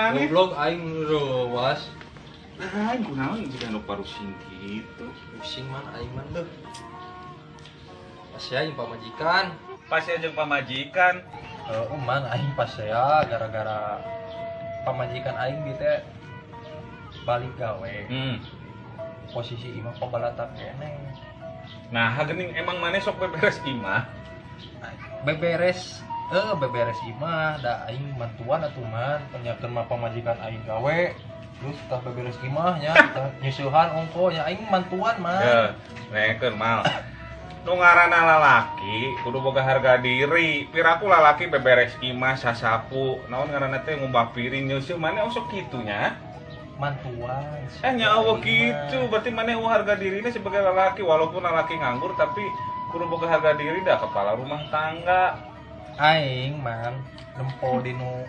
maneh. Goblok aing reuwas. Aing kunaon jiga nu parusing kitu. Pusing man aing man deuh. Pasea jeung pamajikan. Pasea jeung pamajikan. Heeh man aing pasea gara-gara pamajikan aing di teh balik gawe. Posisi imah pabalatak keneh. Nah, geuning emang maneh sok beberes imah? Beberes, beberes imah da aing mantuan atuh man, penyakeun mah pamajikan aing gawe. Terus tah beberes imah nya, tah nyusuhan ongko nya aing mantuan man. Heuh, nekeun mal. Nu ngaranna lalaki kudu boga harga diri. Piraku lalaki beberes imah sasapu, naon ngaranna teh ngumbah piring nyeuseum maneh osok kitu nya. Mantuan. Nya eueuh kitu, berarti maneh eueuh harga dirina sebagai lalaki walaupun lalaki nganggur tapi kudu boga harga diri dah kepala rumah tangga. Aing man nempo dinu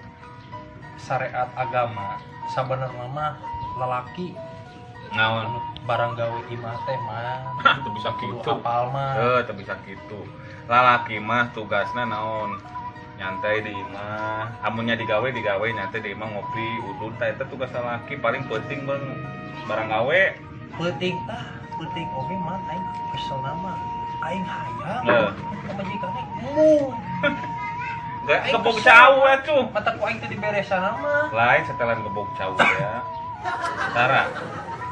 syariat agama sabenerna mah lalaki naon barang gawe imah teh man. Teu bisa kitu. Apal mah. Heuh, teu bisa kitu. Lalaki mah tugasna naon? Nyantai di imah, amunnya digawe nyantai di imah ngopi, udud tah eta tugas lalaki paling penting bang barang gawe. Penting tah, penting oge man aing kesel nama. Aing hayang. Pamajikan aing embung. Gak gebog cau atuh. Mata ku aing teh diberesan mah. Lain setelan gebog cau ya. Tara.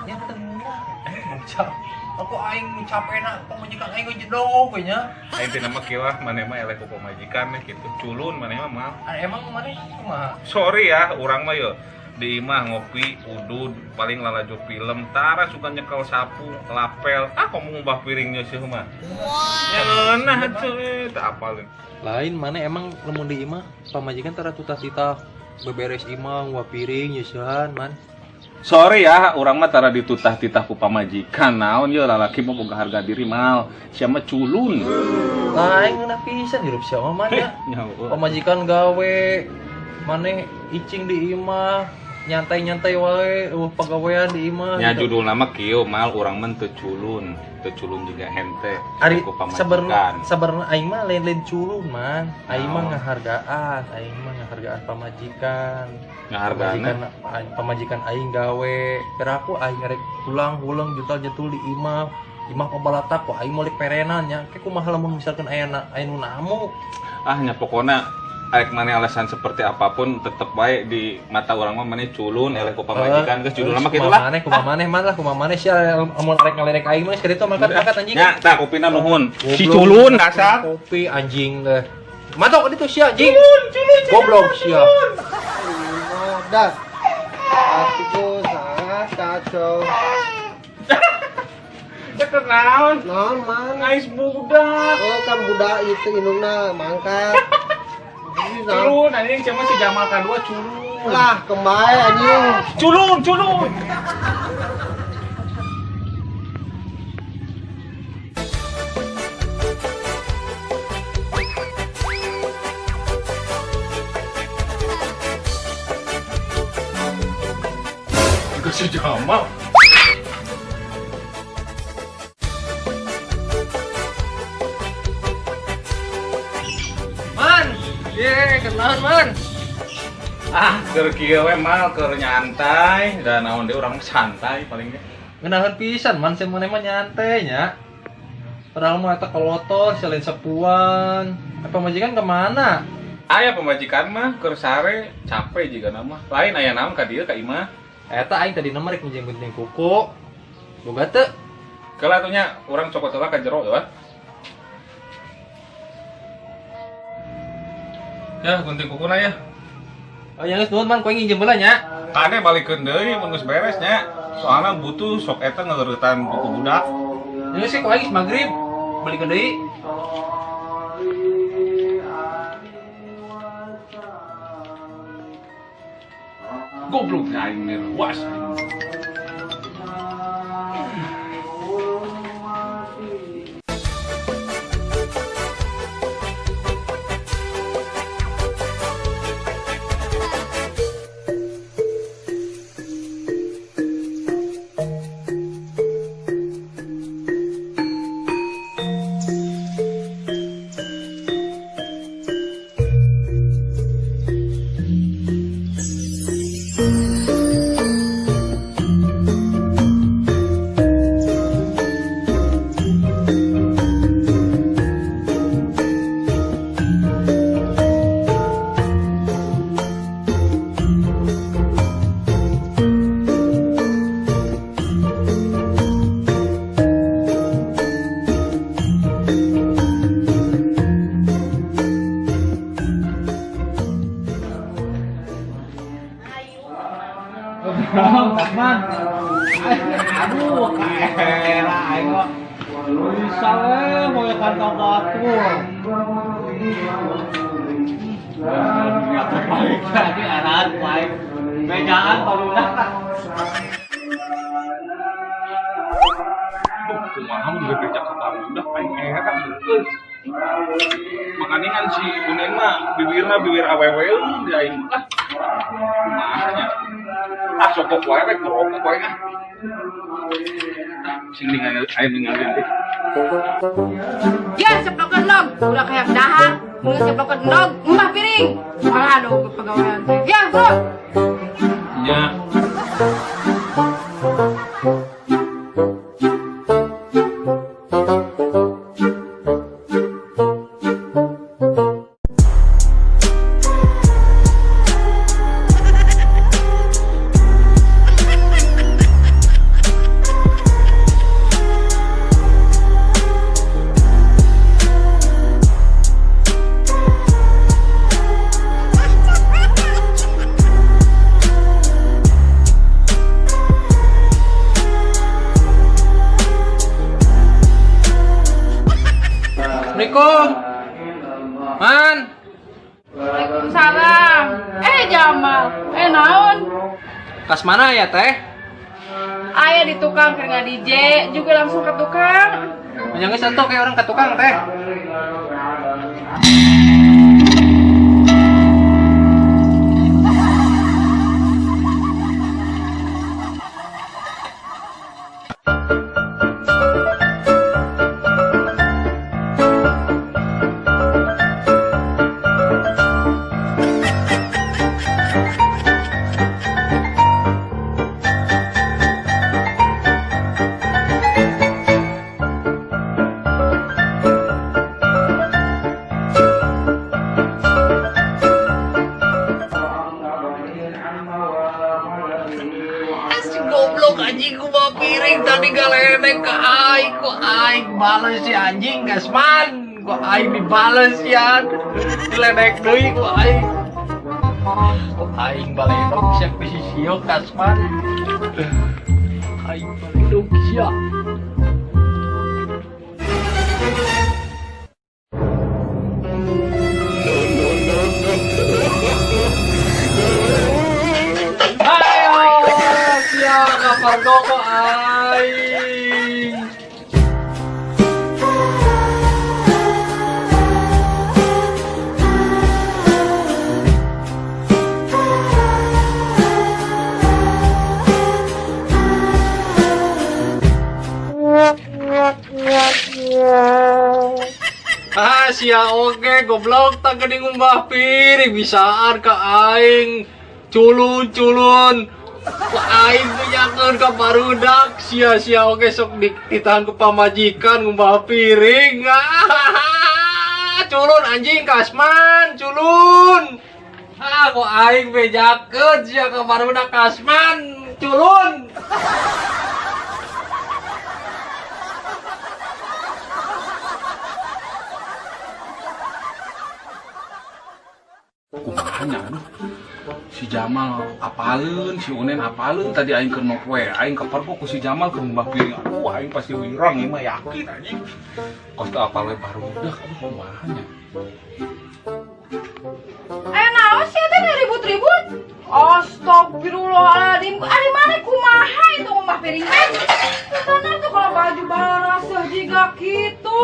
Nya teu gebog cau. Aku aing capena pamajikan aing jedog we nya. Aing teh nama kieu lah maneh mah eleh ku pamajikan meh kitu culun maneh mah mal. Emang maneh kumaha? Sorry ya, urang mah yo di imah ngopi, udud, paling lalajo film, tara suka nyekel sapu, lapel, ah kamu ngubah piring nyeuseum mah. Ya ngeunah atuh teu apaleun. Lain maneh emang lamun di imah pamajikan tara tutah-titah beberes imah, nguah piring nyeusehan man. Sorry ya, urang mah tara ditutah-titah ku pamajikan. Naon ye lalaki mah boga harga diri mal. Sia mah culun. Lain ngeunah pisan hirup sia mah man ya. Pamajikan gawe, maneh icing di imah, nyantai-nyantai wae, eueuh pagawean di imah. Nya judulna mah kieu mal urang mah teu culun juga hente. Ari sabenerna aing mah lain-lain culun man. Aing mah ngahargaan, aing mah ngahargaan pamajikan. Ngahargaan pamajikan aing gawe. Piraku aing rek pulang-pulang jutal-jutul di imah. Imah pabalatak ku aing molik perenan nya. Ke kumaha lamun misalkan aya aya nu namu. Ah nya pokona arek maneh alasan seperti apapun tetep bae di mata urang mah maneh culun eleh ku pamajikan geus judulna mah kitu lah. Kumaha maneh man lah kumaha maneh sia lamun arek ngalerek aing mah geus kitu mangkat-mangkat anjing. Nya tah kopina nuhun. Si culun dasar. Kopi anjing teh. Matok ditu sia anjing. Culun goblok sia. Das. Hatiku sangat kacau. Ya kenaon? Naon man? Ngais budak. Oh kan budak itu indungna mangkat. Culun anjing cuma si Jamal K2 culun. Lah kembali anjing. Culun culun. Juga si Jamal. Ye, kenalan man. Ah, keur kieu we mal keur nyantai da naon deui urang santai paling ge. Ngeunaheun pisan man seuneu mah nyantai nya. Padahal mah eta kolotor sia lain sapuan. Pamajikan kemana? Aya pamajikan mah keur sare capek jigana mah. Lain aya naon ka dieu ka imah. Eta aing tadi nomor rek minjem gunting kuku. Boga teu? Keula atuh nya urang cokot heula ka jero ya. Ya, gunting kukuna ya. Oh, ya geus nuhun man, ku aing nginjem heula nya. Kade balikeun deui mun geus beres nya. Soalna butuh sok eta ngeureutan buku budak. Ya geus ku aing geus magrib. Balikeun deui. Goblok aing nerwas. Sia. Bisa we moyokan ka batur. Dunia terbaik jadi arahan baik. Bejaan barudak. Kumaha mun bebeja ka barudak aing heran euy. Makanya kan si Unen mah bibirna bibir awewe di aing ah. Kumaha nya? Ah sokok wae rek ngerokok wae ah. Sing ningali aing ningali deh. Ya, ceplokan endog, udah kayak dahar. Mun ceplokan endog, ngumbah piring. Malah aduh pegawaian teh. Ya, bro. Nya. Assalamualaikum. Man, Waalaikumsalam. Eh, Jamal. Eh, naon? Kas mana ya teh? Aya di tukang keur nga-DJ, juga langsung ke tukang. Menyangis atuh kayak orang ke tukang teh. Si goblok anjing ku bawa piring tadi galenek ke aing, ku aing bales si anjing gasman, ku aing dibales ya, diledek deui ku aing. Ku aing baledog sia ku si sio kasman. Aing baledog sia. Ayo, sia kapargoko aing. Ah, sia oge goblok tak geuning ngumbah piring bisaan ka aing. Culun-culun. Ku aing punyakeun ka barudak sia-sia oge sok ditahan ku pamajikan ngumbah piring. Ah, culun anjing kasman, culun. Ah, ku aing bejakeun sia ka barudak kasman, culun. Kumaha nya aduh. Si Jamal apaleun, si Unen apaleun tadi aing keur nok we, aing kepergok ku si Jamal keur ngumbah piring. Aduh, aing pasti wirang ieu mah yakin anjing. Kos teu apal we barudak, aduh kumaha nya. Eh, naon sih teh ribut-ribut? Astagfirullahaladzim. Ari mana kumaha itu ngumbah piring teh? Tanah tuh kalau baju baraseuh jiga kitu.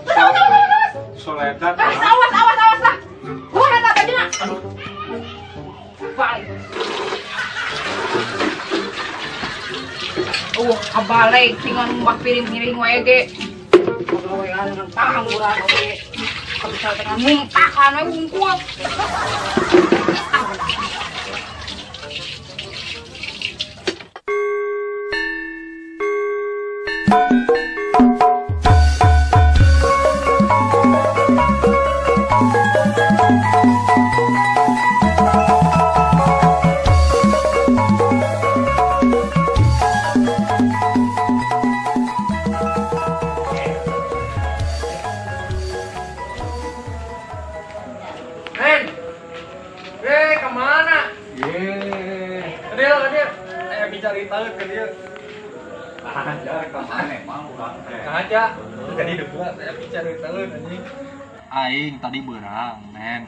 Terus, terus, terus, terus. Soledat. Terus, awas, awas, awas lah. Gua eta bajuna. Balik. Kabalik tinggal ngumbah piring-piring wae ge. Pagawean dengan pangangguran oge. Kabisa dengan muntahan we wungkul. Nen, kemana? Ye, Adil, Adil, ayo bicara tahu ke dia. Aja rek ka maneh mah urang teh. Aja. Jadi dua saya bicara tahun anjing. Aing tadi beurang, nen.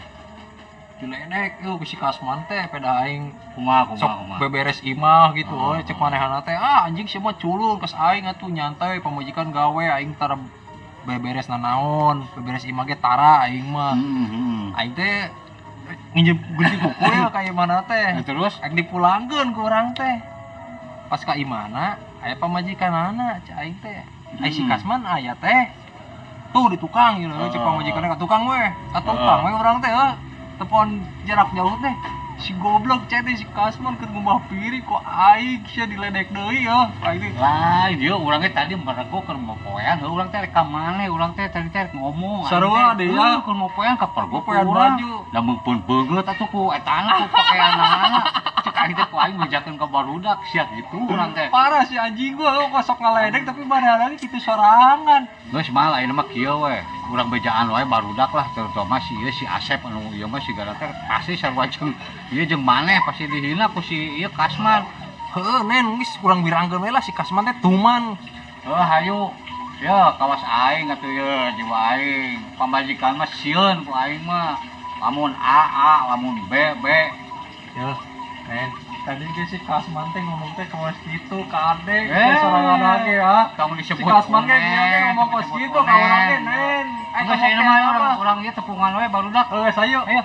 Diledek yeuh ku si Kasman teh peda aing Kumaha sok kumaha kumaha. beberes imah gitu oh cek manehana teh, ah anjing sia mah culun kes aing atuh nyantai pamajikan gawe aing tara beberes nanaon, beberes imah ge tara aing mah. Aing teh nginjem gunting kuku ya ka imahna teh. Nah, terus Aing dipulangkeun ku urang teh. Pas ka imahna aya pamajikanana cek aing teh. Ai si Kasman aya teh. Tuh di tukang gitu, cek pamajikanna ka tukang we. Ka tukang we urang teh heuh. Telepon jarak jauh teh. Si goblok cek teh si Kasman keur ngumbah piring kok aing sia diledek deui ya. Aing teh lah dia urangnya tadi merego keur mopoean, heuh urang teh rek ka maneh, urang teh tadi teh rek ngomong. Sarua deui ya. Heuh, keur mopoean ka pergo ku Mopoean urang. baju. Da meungpeun beungeut atuh ku etana ku pakaianana. Cek aing teh ku aing mejakeun ka barudak sia gitu urang teh. Parah si anjing gua kok sok ngaledek tapi padahal kitu sorangan. Geus mah ayeuna mah kieu we. Urang bejaan wae barudak lah terutama si ieu si Asep anu ieu mah sigana teh pasti sarua jeung ieu jeung maneh pasti dihina ku si ieu Kasman. Heuh nen geus urang birangkeun we lah si Kasman teh tuman. Heuh hayu. Ya kawas aing atuh ye jiwa aing. Pamajikan mah sieun ku aing mah. Lamun A A, lamun B B. Ya, nen. Tadi ge si Kasman teh ngomong teh kawas kitu ka ade, Eh, sorangan lagi ya. Tong Si disebut. Kasman ge dia ge ngomong kos kitu ka urang ge nen. Aing Geus ngomong ayeuna teh mah apa? urang urang ieu tepungan we barudak. Heuh, sayo. Ayo.